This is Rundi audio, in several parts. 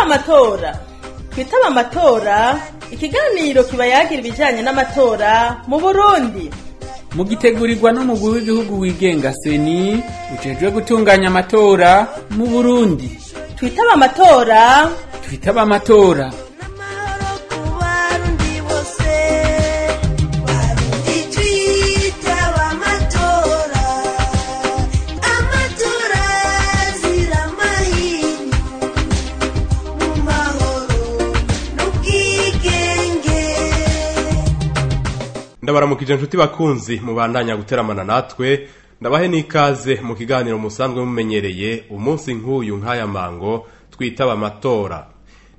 Amatora. Twitaba amatora, ikiganiro kiba yagira ibijanye n'amatora mu Burundi. Mugitegurirwa n'umugwi w'igihugu wigenga CENI, ujejwe gutunganya amatora mu Burundi. Twitaba amatora. Twitaba amatora. N'amahoro ku Barundi bose, Barundi twitaba amatora, amatora azira amahinyu, mu mahoro n'ubwigenge. Ndabaramukije nshuti bakunzi mubandanya guteramana natwe, ndabahe n'ikaze mu kiganiro musanzwe mumenyereye umunsi nk'uyu nk'aya mango, Twitaba Amatora.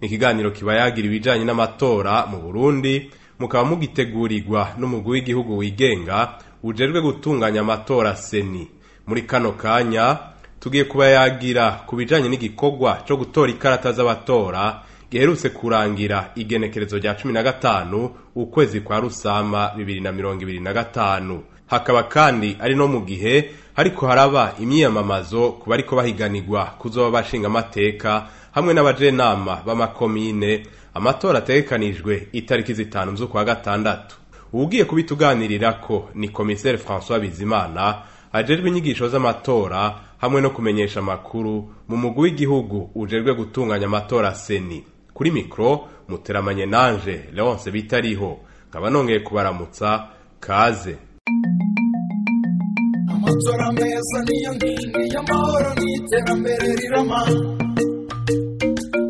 Ni ikiganiro kiba yagira ibijanye n'amatora mu Burundi, mukaba mugitegurirwa n'umugwi w'igihugu wigenga ujejwe gutunganya amatora, CENI. Muri kano kanya tugiye kuba yagira ku bijanye n'igikorwa co gutora ikarata z'abatora giherutse kurangira igenekerezo rya 15 ukwezi kwa Rusama 2025. Hakaba kandi ari no mu gihe hariko haraba imyiyamamazo ku bariko bahiganirwa kuzoba bashinga amateka hamwe n'abajenama b'amakomine, amatora ategekanijwe itariki 5 z'ukwa gatandatu. Uwugiye kubituganirirako ni komiseri François Bizimana, ajejwe inyigisho z'amatora hamwe no kumenyesha amakuru mu mugwi w'igihugu ujejwe gutunganya amatora, CENI. Kuri mikro muteramanye nanje Leonce Bitariho, nkaba nongeye kubaramutsa. Kaze. Amatora meza niyo nkingi y'amahoro n'iterambere rirama.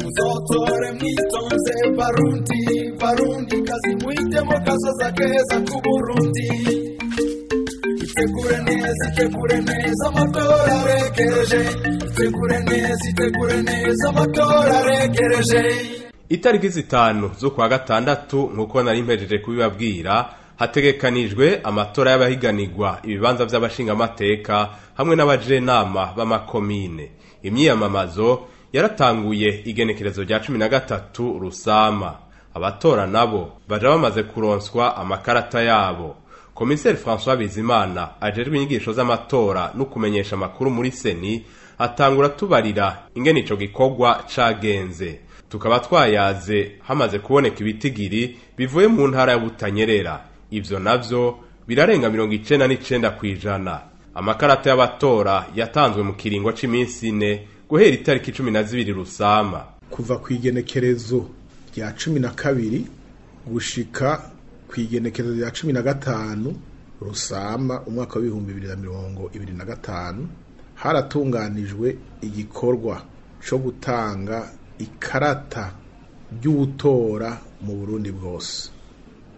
Muzotore mwitonze Barundi, Barundi kazi, muhitemo kazoza keza k'Uburundi. Itegure neza, itegure neza, amatora aregereje. Itegure neza, itegure neza, amatora aregereje. Itariki 5 z'ukwa gatandatu, nk'uko nari mpejeje kubibabwira, hategekanijwe amatora y'abahiganirwa ibibanza vy'abashingamateka hamwe n'abajenama b'amakomine. Imyiyamamazo yaratanguye igenekerezo rya 13 Rusama, abatora nabo baja bamaze kuronswa amakarata yabo. Komiseri François Bizimana, ajejwe inyigisho z'amatora no kumenyesha amakuru muri CENI, atangura tubarira ingene ico gikorwa cagenze. Tukaba twayaze hamaze kuboneka ibitigiri bivuye mu ntara ya Butanyerera. Ivyo navyo birarenga 99%. Amakarata y'abatora yatanzwe mu kiringo c'iminsi 4 guhera itariki 12 Rusama. Kuva ku igenekerezo rya 12 gushika ku igenekerezo rya 15 Rusama umwaka wa 2025, haratunganijwe igikorwa co gutanga ikarata ry'uwutora mu Burundi bwose.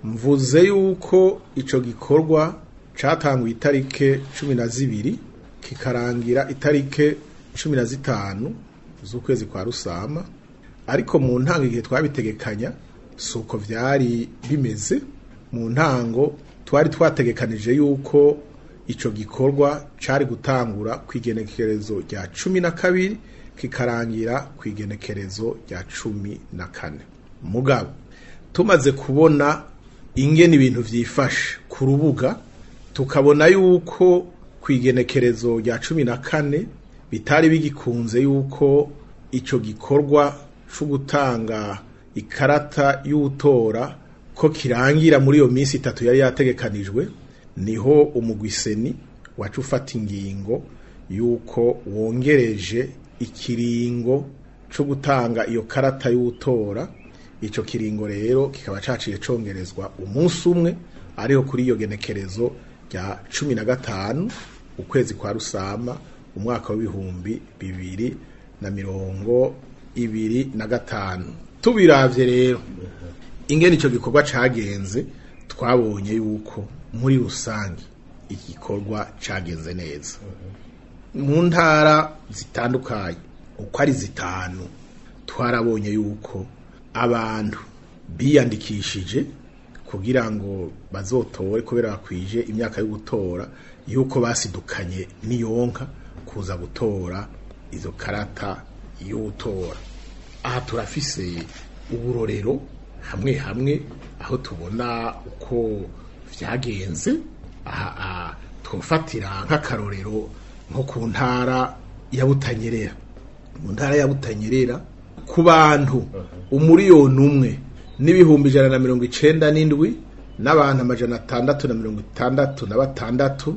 Mvuze yuko ico gikorwa catanguye itarike 12 kikarangira itarike 15 z'ukwezi kwa Rusama, ariko mu ntango igihe twabitegekanya suko vyari bimeze. Mu ntango twari twategekanije yuko ico gikorwa cari gutangura kw'igenekerezo rya 12 kikarangira kw'igenekerezo rya 14. Mugabo tumaze kubona ingene ibintu vyifashe ku rubuga, tukabona yuko kw'igenekerezo rya 14 bitari bigikunze yuko ico gikorwa co gutanga ikarata y'utora ko kirangira muri iyo minsi 3 yari yategekanijwe, niho umugwi CENI waca ufata ingingo yuko wongereje ikiringo co gutanga iyo karata y'utora. Ico kiringo rero kikaba caciye congerezwa umunsi umwe, ariho kuri iyo genekerezo rya 15 ukwezi kwa Rusama umwaka wa 2025. Tubiravye rero ingene ico gikorwa cagenze, twabonye yuko muri rusange igikorwa cagenze neza. Mu ntara zitandukanye uko ari zitanu, twarabonye yuko abantu biyandikishije kugira ngo bazotore kubera bakwije imyaka yo gutora, yuko basidukanye n'iyonka kuza gutora izo karata y'utora. Aha turafise uburorero hamwe hamwe aho tubona uko vyagenze. Aha twofatira nk'akarorero nko ku ntara ya Butanyerera. Mu ntara ya Butanyerera Ku bantu 1,197,697 n'abantu 666,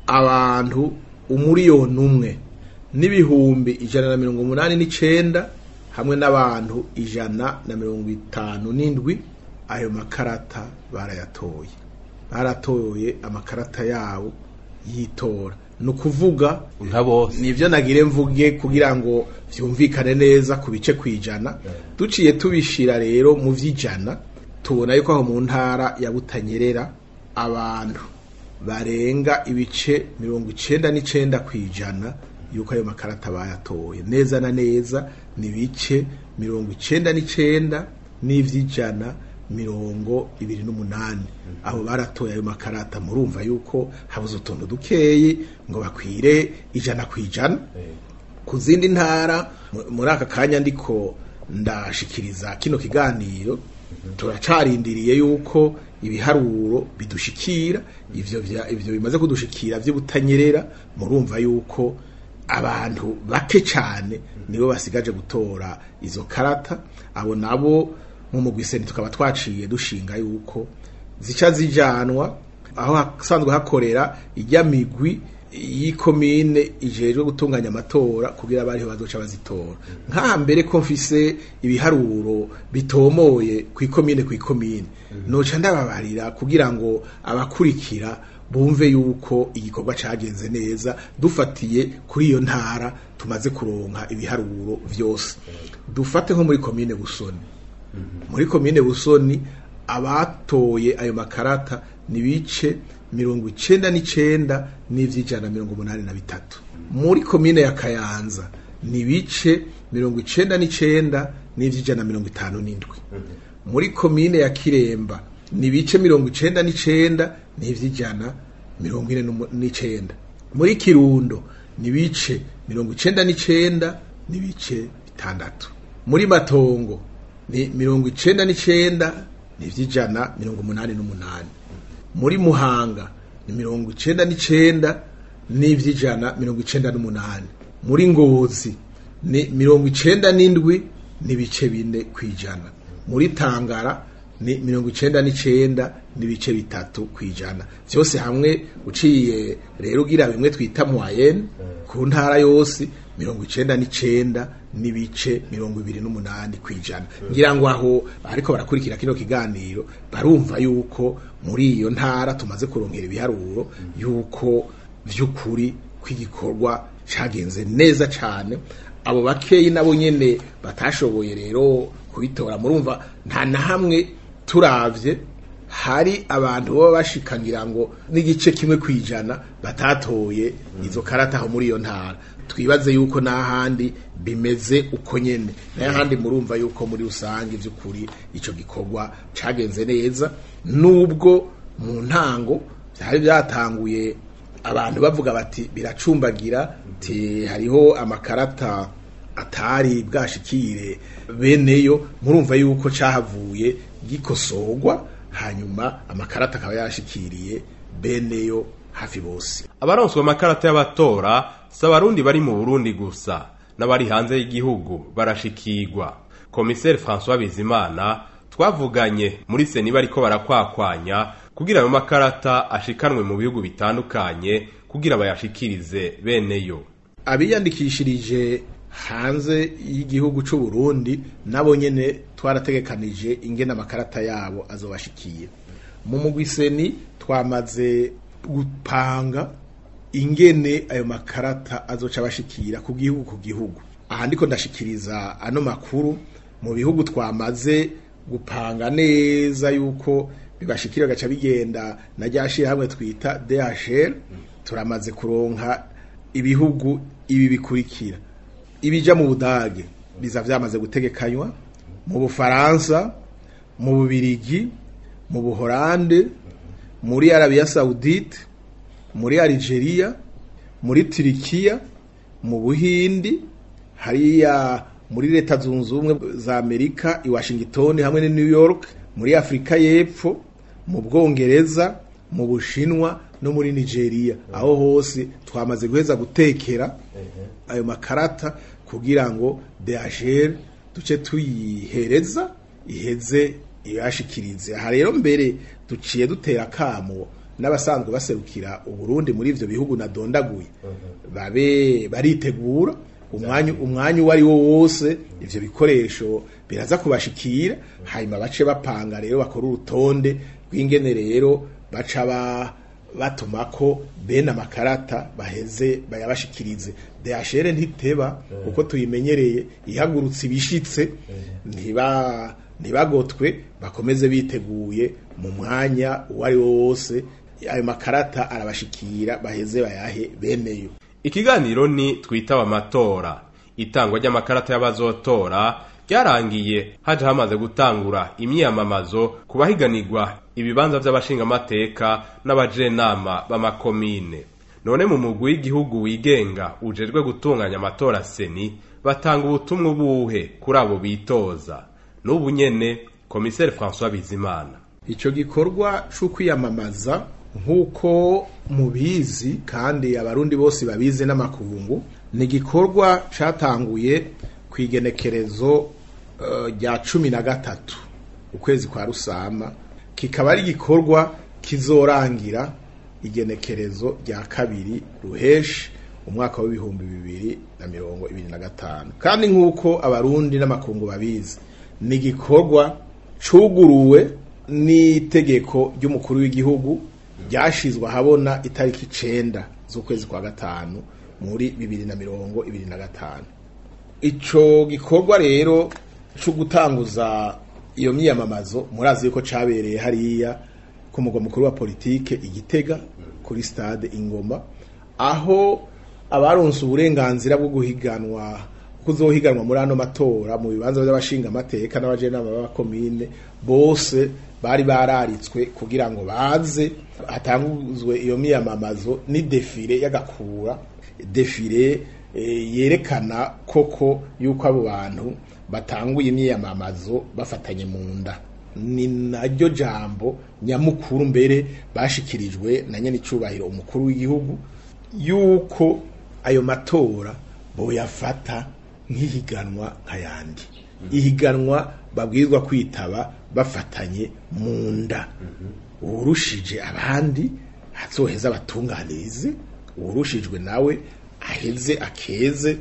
abantu 1,189,000 hamwe n'abantu 157, ayo makarata barayatoye. Baratoye amakarata yabo yitora. Nukuvuga nka bose nivyo nagire mvuge kugira ngo vyumvikane neza ku bice kwijana. Duciye tubishira rero mu vy'ijana, tubona yuko aho mu ntara ya Butanyerera abantu barenga ibice 99% yuko ayo makarata bayatoye neza na neza, ni bice 99 n'ivy'ijana 28. Abo baratoye ayo makarata. Murumva yuko habuze utuntu dukeyi ngo bakwire 100%. Ku zindi ntara muri aka kanya ndiko ndashikiriza kino kiganiro, turacarindiriye yuko ibiharuro bidushikira. Ivyo bimaze kudushikira vy'Ubutanyerera, murumva yuko abantu bake cyane nibo basigaje gutora izo karata. Abo nabo mu mugwiseni tukaba twaciye dushinga yuko zica zijanwa aho hasanzwe hakorera ijya migwi y'ikomine ijejwe gutunganya amatora, kugira abariho bazoca bazitora. Nkaha mbere ko mfise ibiharuro bitomoye ku ikomine ku ikomine, noca ndababarira kugira ngo abakurikira bumve yuko igikorwa cagenze neza dufatiye kuri iyo ntara tumaze kuronka ibiharuro vyose. Dufate nko muri komine Busoni. Muri komine Busoni abatoye ayo makarata ni bice 99 n'ivy'ijana 83. Muri komine ya Kayanza ni bice 99 n'ivy'ijana 57. Muri komine ya Kiremba ni bice 99 n'ivy'ijana 49. Muri Kirundo ni bice 99 n'ibice 6. Muri Matongo ni 99 n'ivy'ijana 88. Muri Muhanga ni 99 n'ivy'ijana 98. Muri Ngozi ni 97 n'ibice 4 kwijana. Muri Tangara ni 99 n'ibice 3 kwijana. Vyose hamwe uciye rero ugira bimwe twita moyenne ku ntara yose 99 n'ibice 28 kwijana. Ngira ngo aho ariko barakurikira kino kiganiro barumva yuko muri iyo ntara tumaze kuronkera ibiharuro yuko vy'ukuri kw'igikorwa cagenze neza cane. Abo bakeyi nabo nyene batashoboye rero kubitora, murumva nta na hamwe turavye hari abantu baba bashikangira ngo n'igice kimwe kwijana batatoye izo karata aho muri iyo ntara. Twibaze yuko n'ahandi bimeze uko nyene, n'ahandi murumva yuko muri rusange vy'ukuri ico gikorwa cagenze neza, nubwo mu ntango byari byatanguye abantu bavuga bati biracumbagira, ti hariho amakarata atari bwashikire beneyo. Murumva yuko cahavuye gikosorwa, hanyuma amakarata akaba yashikiriye beneyo hafi bose. Abaronswe amakarata y'abatora si abarundi bari mu Burundi gusa, n'abari hanze y'igihugu barashikirwa. Komiseri François Bizimana twavuganye muri seni bariko barakwakwanya kugira ayo makarata ashikanwe mu bihugu bitandukanye kugira bayashikirize beneyo. Abiyandikishirije hanze y'igihugu c'u Burundi nabo nyene twarategekanije ingene amakarata yabo azobashikiye. Mu mugwi seni twamaze gupanga ingene ayo makarata azoca bashikira ku gihugu ku gihugu. Aha ndiko ndashikiriza ano makuru mu bihugu twamaze gupanga neza yuko bibashikira gaca bigenda na ryashira hamwe twita DHL. Turamaze kuronka ibihugu ibi bikurikira: ibija mu Budage biza vyamaze gutegekanywa, mu Bufaransa, mu Bubirigi, mu Buholande, muri Arabia Saoudite, muri Algeria, muri Turikiya, mu Buhindi, hariya muri Leta Zunze Ubumwe za Amerika i Washington hamwe na New York, muri Afrika y'Epfo, mu Bwongereza, mu Bushinwa no muri Nigeria. Aho hose twamaze guheza gutekera ayo makarata kugira ngo DHL duce tuyihereza iheze iyashikirize. Aha rero mbere duciye dutera kamo n'abasanzwe baserukira Uburundi muri ivyo bihugu nadondaguye, babe baritegura umwanya uwo ari wo wose ivyo bikoresho biraza kubashikira, hanyuma bace bapanga rero bakora urutonde rw'ingene rero baca batumako bene amakarata baheze bayabashikirize. DHL ntiteba kuko tuyimenyereye, ihagurutse ibishitse, ntibagotwe, bakomeze biteguye mu mwanya uwo ari wo wose ayo makarata arabashikira baheze bayahe beneyo. Ikiganiro ni twitaba amatora. Itangwa ry'amakarata y'abazotora ryarangiye haje hamaze gutangura imyiyamamazo ku bahiganirwa ibibanza vy'abashingamateka n'abajenama b'amakomine. None mu mugwi w'igihugu wigenga ujejwe gutunganya amatora seni batanga ubutumwa ubuhe kuri abo bitoza? N'ubu nyene Komiseri François Bizimana. Ico gikorwa co kwiyamamaza nk'uko mubizi kandi abarundi bose babizi n'amakungu, ni igikorwa catanguye kw'igenekerezo rya 13 ukwezi kwa Rusama, kikaba ari igikorwa kizorangira igenekerezo rya 2 Ruheshi umwaka w'ibihumbi 2025. Kandi nk'uko abarundi n'amakungu babizi, ni igikorwa cuguruwe n'itegeko ry'umukuru w'igihugu ryashizwe ahabona itariki 9 z'ukwezi kwa 5 muri 2025. Ico gikorwa rero cyo gutanguza iyo myiyamamazo murazi yuko cabereye hariya ku mugwa mukuru wa politike Igitega kuri stade Ingoma, aho abaronse uburenganzira bwo guhiganwa kuzohiganwa muri ano matora mu bibanza by'abashinga amateka n'abajenama b'abakomine bose bari bararitswe kugira ngo baze hatanguzwe iyo miyamamazo ni defile y'agakura, defile yerekana koko yuko abo bantu batanguye imyiyamamazo bafatanye mu nda. Ni naryo jambo nyamukuru mbere bashikirijwe na nyenicubahiro umukuru w'igihugu, yuko ayo matora boyafata nk'ihiganwa nk'ayandi, ihiganwa babwirizwa kwitaba bafatanye mu nda. Uwurushije abandi azoheza abatunganirize, uwurushijwe nawe aheze akeze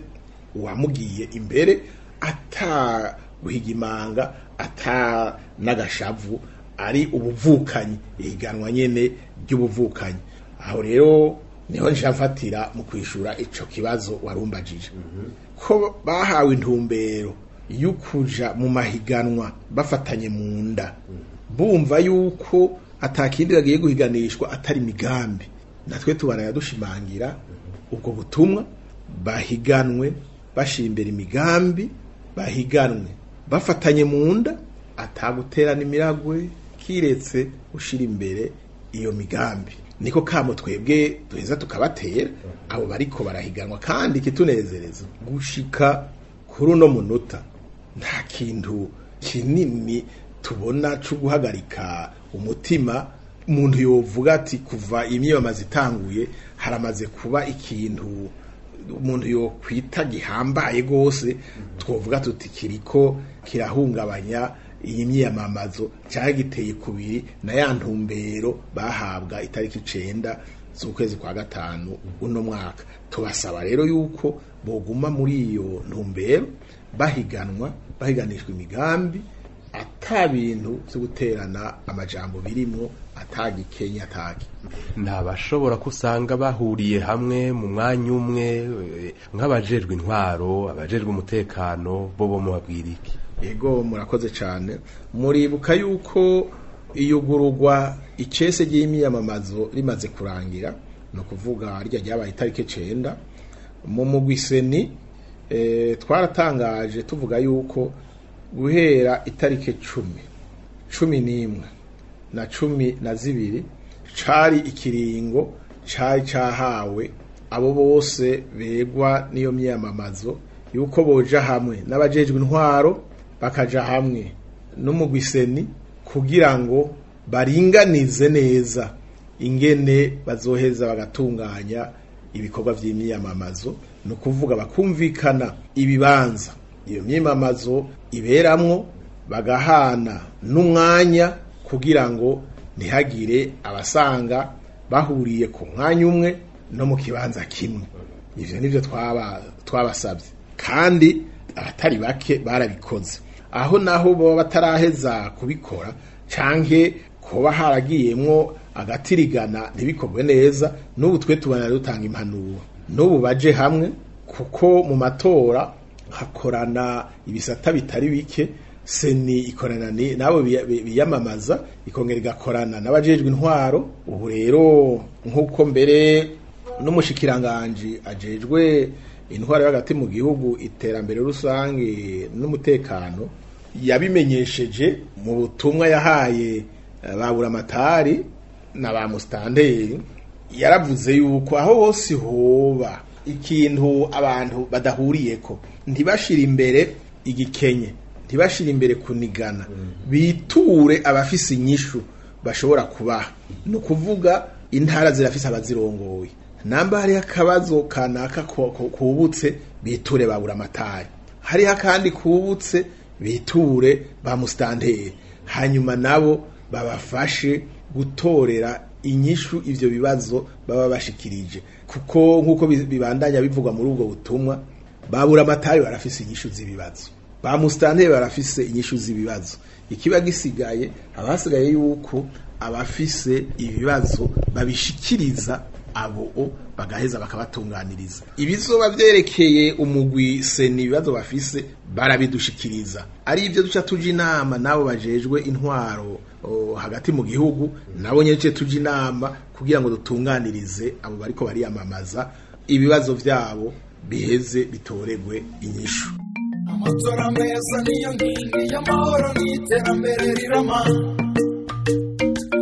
uwamugiye imbere, ata guhigimanga ata n'agashavu, ari ubuvukanyi, ihiganwa nyene ry'ubuvukanyi. Aho rero niho nshimfatira mu kwishura ico kibazo warumbajije, ko bahawe intumbero y'ukuja mu mahiganwa bafatanye mu nda, bumva yuko atakindi bagiye guhiganishwa atari migambi. Natwe tubara dushimangira ubwo butumwa, bahiganwe bashimbera imigambi, bahiganwe bafatanye mu nda, ataguterana imiragwe kiretse ushira imbere iyo migambi. Niko kamo twebwe duheza tukabatera abo bariko barahiganwa. Kandi kitunezereza gushika kuri uno munota nta kintu kinini tubona cyo guhagarika umutima umuntu yovuga ati kuva imyiyamamazo itanguye haramaze kuba ikintu umuntu yokwita gihambaye gose, twovuga tuti kiriko kirahungabanya iyi myiyamamazo cyangwa giteye kubiri na ya ntumbero bahabwa itariki 9 z'ukwezi kwa 5 uno mwaka. Tubasaba rero yuko boguma muri iyo ntumbero, bahiganwa bahiganishwa imigambi, ata bintu byo guterana amajambo birimo, atagikenya ataki. Ntabashobora kusanga bahuriye hamwe mu mwanya umwe nk'abajejwe intwaro, abajejwe umutekano, bo mubabwira iki? Ego, murakoze cyane. Muribuka yuko iyugururwa icese ry'imyiyamamazo rimaze kurangira, no kuvuga rya ryabaye itariki 9 mu mugwiseni, twaratangaje tuvuga yuko guhera itariki 10, 11 na 12 cari ikiringo cari cahawe abo bose begwa niyo myiyamamazo yuko boja hamwe n'abajejwe intwaro bakaja hamwe n'umugwiseni kugira ngo baringanize neza ingene bazoheza bagatunganya ibikorwa vy'imyiyamamazo, no kuvuga bakumvikana ibibanza iyo myimamazo iberamwo, bagahana n'umwanya kugira ngo ntihagire abasanga bahuriye ku mwanya umwe no mu kibanza kimwe. Ivyo nivyo twabasabye, kandi abatari bake barabikoze. Aho naho baba bataraheza kubikora canke kuba haragiyemwo agatirigana ntibikorwe neza, n'ubu twe tubana dutanga impanuro, n'ubu baje hamwe, kuko mu matora hakorana ibisata bitari bike. Seni ikorana nabo biyamamaza, ikongera igakorana n'abajejwe intwaro. Ubu rero nk'uko mbere n'umushikiranganji ajejwe intwaro hagati mu gihugu, iterambere rusange n'umutekano yabimenyesheje mu butumwa yahaye ba buramatari na ba mustanteri, yaravuze yuko aho hose hoba ikintu abantu badahuriyeko, ntibashire imbere igikenye, ntibashire imbere kunigana, biture abafise inyishu bashobora kubaha. Ni ukuvuga intara zirafise abazirongoye, namba hariho akabazo kanaka kubutse, biture ba buramatari, hariho akandi kubutse, biture ba mustanteri, hanyuma nabo babafashe gutorera inyishu ivyo bibazo baba bashikirije. Kuko nk'uko bibandanya bivugwa muri ubwo butumwa, ba buramatari barafise inyishu z'ibibazo, ba mustanteri barafise inyishu z'ibibazo. Ikiba gisigaye, abasigaye yuko abafise ibibazo babishikiriza abo, bagaheza bakabatunganiriza. Ibizoba vyerekeye umugwi seni, ibibazo bafise barabidushikiriza, ari ivyo duca tuja inama nabo bajejwe intwaro hagati mu gihugu, nabo nyene tuja inama kugira ngo dutunganirize abo bariko bariyamamaza, ibibazo vyabo biheze bitoregwe inyishu. Amatora meza niyo nkingi y'amahoro n'iterambere rirama.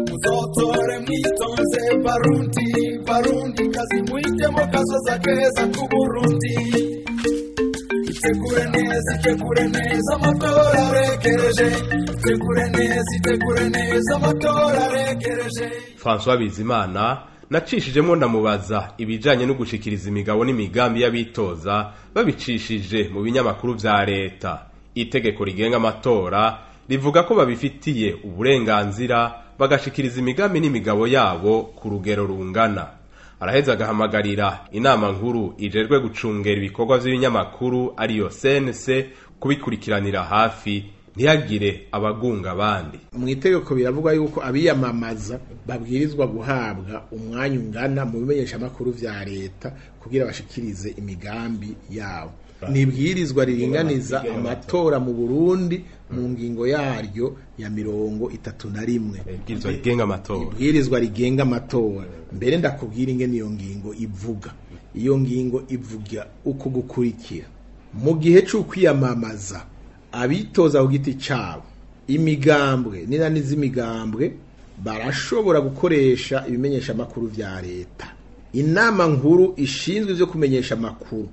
Muzotore mwitonze Barundi, Barundi kazi, muhitemo kazoza keza ku Burundi. Itegure neza, itegure neza, amatora aregereje. Itegure neza, itegure neza, amatora aregereje. François Bizimana nacishijemo ndamubaza ibijanye no gushikiriza imigabo n'imigambi y'abitoza babicishije mu binyamakuru vya leta. Itegeko rigenga amatora rivuga ko babifitiye uburenganzira, bagashikiriza imigambi n'imigabo yabo ku rugero rungana. Araheza agahamagarira inama nkuru ijejwe gucungera ibikorwa vy'ibinyamakuru, ariyo CNC, kubikurikiranira hafi ntihagire abagunga abandi. Mu itegeko biravuga yuko abiyamamaza babwirizwa guhabwa umwanya ungana mu bimenyeshamakuru vya leta kugira bashikirize imigambi yabo. Nibwirizwa riringaniza amatora mu Burundi mu ngingo yaryo ya 31. Ibwirizwa rigenga amatora. Ibwirizwa rigenga amatora. Mbere ndakubwira ingene iyo ngingo ivuga. Iyo ngingo ivuga uko gukurikira: mu gihe c'ukwiyamamaza, abitoza ku giti cabo, imigambwe n'inani z'imigambwe barashobora gukoresha ibimenyesha amakuru vya leta. Inama nkuru ishinzwe ivyo kumenyesha amakuru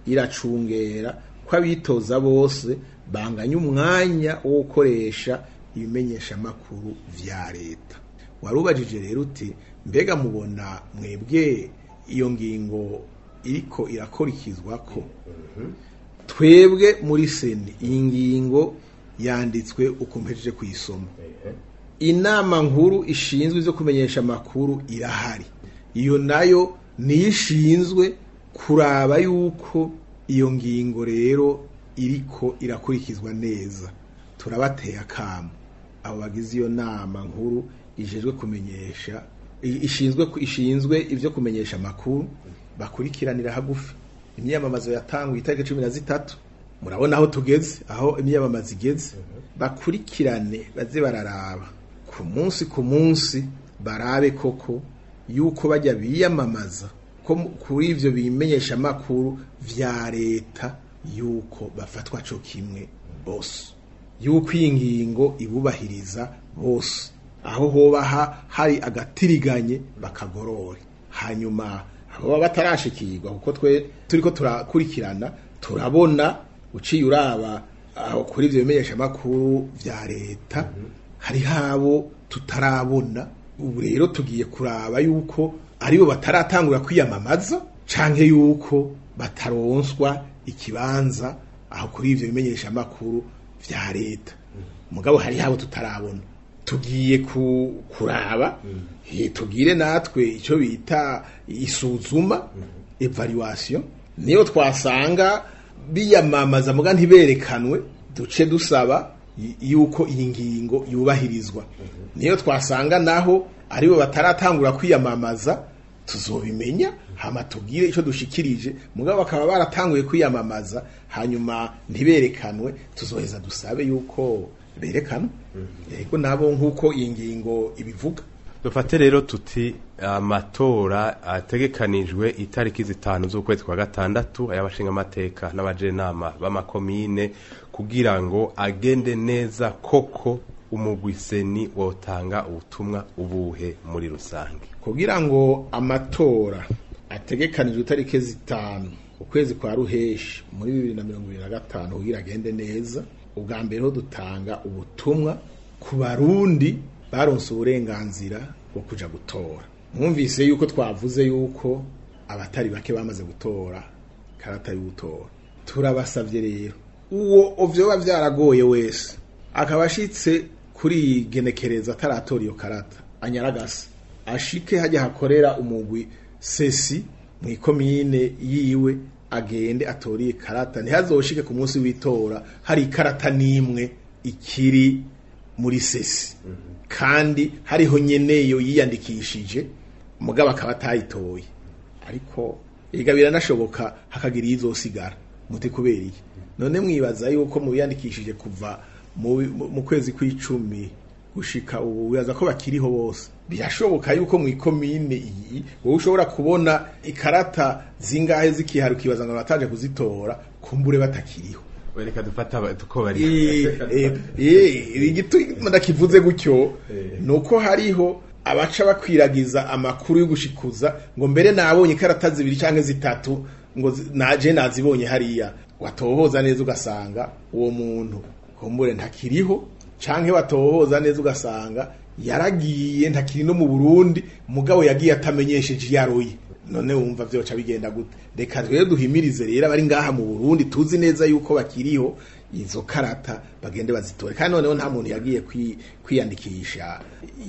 iracungera ko abitoza bose banganya umwanya wo gukoresha ibimenyesha amakuru vya leta. Warubajije rero uti mbega mubona mwebwe iyo ngingo iriko irakurikizwa? Ko twebwe muri seni, iyi ngingo yanditswe uko mpejeje kuyisoma. Inama nkuru ishinzwe ivyo kumenyesha amakuru irahari, iyo nayo niyo ishinzwe kuraba yuko iyo ngingo rero iriko irakurikizwa neza. Turabateye akamo abo bagize iyo nama nkuru ijejwe kumenyesha, ishinzwe ivyo kumenyesha amakuru, bakurikiranira hagufi imyamamazo yatanguye itariki 13. Murabona aho tugeze, aho imyamamazo igeze. Bakurikirane, baze bararaba ku munsi ku munsi, barabe koko yuko bajya biyamamaza ko kuri ivyo bimenyesha amakuru vya leta yuko bafatwa co kimwe bose, yuko iyi ngingo ibubahiriza bose. Aho hoba hari agatiriganye bakagorore. Hanyuma abo baba batarashikirwa, kuko twe turiko turakurikirana, turabona uciye uraba aho kuri ivyo bimenyesha amakuru vya leta hariho abo tutarabona. Ubu rero tugiye kuraba yuko aribo bataratangura kwiyamamaza canke yuko bataronswa ikibanza. Aho kuri ivyo bimenyesha makuru vya leta, mugabo hari habo tutarabona. Tugiye kuraba, tugire natwe icyo bita isuzuma, evaluation. Niyo twasanga biyamamaza muga ntiberekanwe, duce dusaba yuko iyi ngingo yubahirizwa. Niyo twasanga naho aribo bataratangura kwiyamamaza, tuzobimenya hama tugire ico dushikirije. Mugabo bakaba baratanguye kwiyamamaza hanyuma ntiberekanwe, tuzoheza dusabe yuko berekanwe, yego, nabo nkuko iyi ngingo ibivuga. Dufate rero tuti amatora ategekanijwe itariki 5 z'ukwezi kwa gatandatu, ay'abashinga amateka n'abajenama b'amakomine, kugira ngo agende neza koko, umugwi CENI wotanga ubutumwa ubuhe muri rusange? Kugira ngo amatora ategekanijwe itariki 5 ukwezi kwa ruheshi muri 2025 kugira agende neza, ubwa mbere ho dutanga ubutumwa ku Barundi baronse uburenganzira bwo kuja gutora. Mwumvise yuko twavuze yuko abatari bake bamaze gutora karata y'ugutora. Turabasavye rero, uwo vyoba vyaragoye wese akaba ashitse kuri iyi genekereza ataratora iyo karata, anyaragase ashike hajya hakorera umugwi CECI mu ikomine yiwe, agende atoriye karata. Ntihazoshike ku munsi w'itora hari ikarata n'imwe ikiri muri CECI, kandi hariho nyeneyo yiyandikishije mugabo akaba atayitoye. Ariko ega biranashoboka hakagira izosigara. Muti kubera iki none? Mwibaza yuko mu biyandikishije kuva mu kwezi kw'icumi gushika ubu, wibaza ko bakiriho bose? Birashoboka yuko mu ikomine iyi wowe ushobora kubona ikarata zingahe zikihari, ukibaza ngo bataje kuzitora, kumbure batakiriho. Reka dufata tuko bari. Igituma ndakivuze gutyo nuko hariho abaca bakwiragiza amakuru yo gushikuza ngo mbere nabonye ikarata 2 canke 3, ngo naje nazibonye hariya. Watohoza neza ugasanga uwo muntu kumbure ntakiriho, canke watohoza neza ugasanga yaragiye, ntakiri no mu Burundi, mugabo yagiye atamenyesheje yaroye. None wumva vyoca bigenda gute? Reka rero duhimirize rero abari ngaha mu Burundi tuzi neza yuko bakiriho, izo karata bagende bazitore. Kandi noneho nta muntu yagiye kwiyandikisha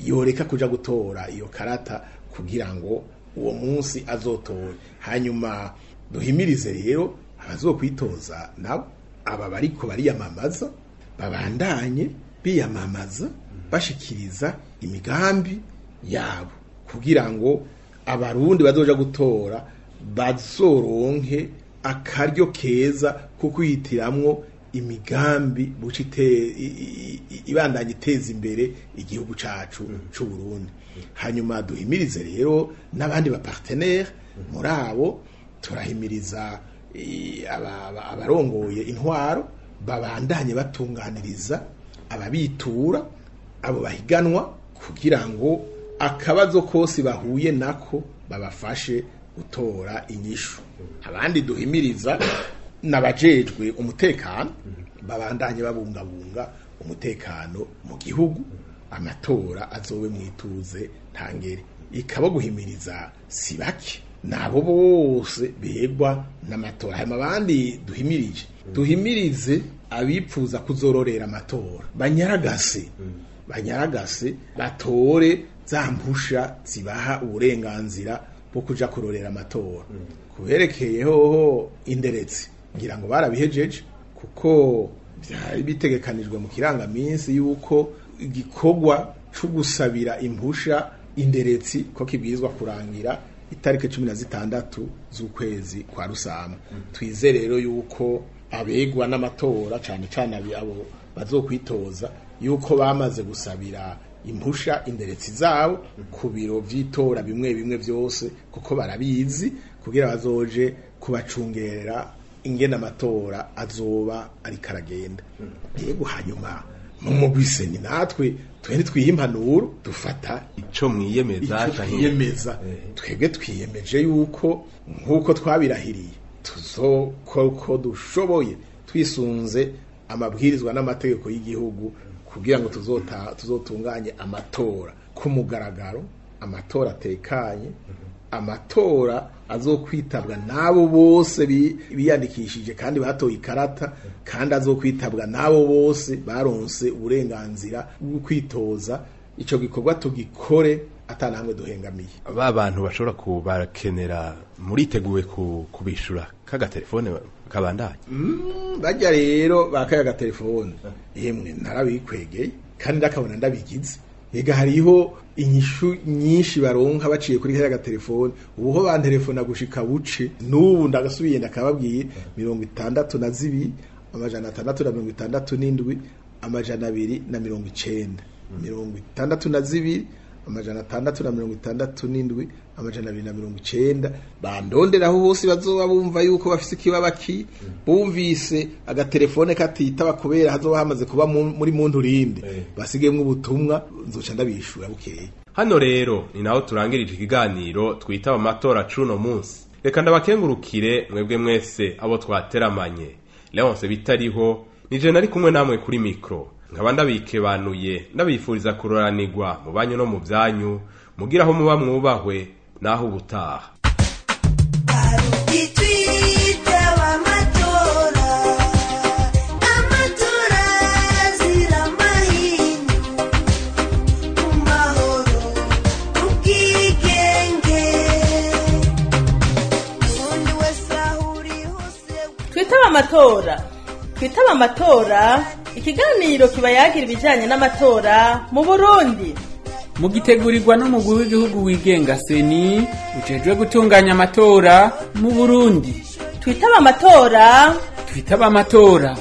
yoreka kuja gutora iyo karata kugira ngo uwo munsi azotore. Hanyuma duhimirize rero abazokwitoza nabo, aba bariko bariyamamaza, babandanye biyamamaza bashikiriza imigambi yabo, kugira ngo Abarundi bazoja gutora bazoronke akaryo keza ko kwihitiramwo imigambi buca ibandanya iteza imbere igihugu cacu c'u Burundi. Hanyuma duhimirize rero n'abandi ba partenaire. Muri abo turahimiriza abarongoye intwaro babandanye batunganiriza ababitura, abo bahiganwa, kugira ngo akabazo kose bahuye nako babafashe gutora inyishu. Abandi duhimiriza n'abajejwe umutekano, babandanye babungabunga umutekano mu gihugu, amatora azobe mwituze ntangere. Ikaba guhimiriza si bake, nabo bose begwa n'amatora. Hanyuma abandi duhimirije, duhimirize abipfuza kuzororera amatora, banyaragase, banyaragase batore za mpusha zibaha uburenganzira bwo kuja kurorera amatora. Kuberekeye hoho inderetse, ngira ngo barabihejeje, kuko byari bitegekanijwe mu kirangaminsi yuko igikorwa co gusabira impusha inderetsi ko kibwirizwa kurangira itariki 16 z'ukwezi kwa Rusama. Twizere rero yuko abegwa n'amatora, cane cane abo bazokwitoza, yuko bamaze gusabira impusha inderetsi zabo ku biro vy'itora bimwe bimwe vyose, kuko barabizi, kugira bazoje kubacungerera ingene amatora azoba ariko aragenda. Yego, hanyuma mu mugwi CENI natwe twe twiha impanuro, dufata ico mwiyemeza. Icyo twiyemeza, twebwe twiyemeje yuko nk'uko twabirahiriye tuzokora uko dushoboye twisunze amabwirizwa n'amategeko y'igihugu kugira ngo tuzotunganye amatora ku mugaragaro, amatora atekanye. Amatora azokwitabwa n'abo bose biyandikishije kandi batoye ikarata, kandi azokwitabwa n'abo bose baronse uburenganzira bwo kwitoza. Ico gikorwa tugikore atanamwe duhengamiye. Ba bantu bashobora kubakenera, muriteguye kubishura kagatelefone kabandanye? Bajya rero bakaya agatelefone, yemwe narabikwegeye kandi ndakabona ndabigize. Ega hariho inyishu nyinshi baronka baciye kuri kaya gatelefone. Ubu ho bantelefona gushika buce n'ubu ndagasubiye ndakababwiye: 62 667 290, 62 667 290. Bandonderaho hose bazoba bumva yuko bafise ikibabaki, bumvise agatelefone katitaba kubera hazoba hamaze kuba muri muntu rinde, basigemwo ubutumwa, nzoca ndabishura bukeye. Hano rero ni naho turangirije ikiganiro twitaba amatora cuno munsi. Reka ndabakengurukire mwebwe mwese abo twateramanye. Leonce Bitariho nije nari kumwe namwe kuri mikro, nkaba ndabikebanuye, ndabifuriza kuroranirwa mu banyu no mu byanyu, mugira aho muba mwubahwe. Naho ubutaha. Twitaba amatora, amatora azira amahinyu, mu mahoro, mu bwigenge, undi wese aho uri hose. Twitaba amatora, twitaba amatora, ikiganiro kiba yagira ibijanye n'amatora mu Burundi. Mugitegurirwa n'umugwi w'igihugu wigenga CENI, ujejwe gutunganya amatora mu Burundi. Twitaba amatora. Twitaba amatora.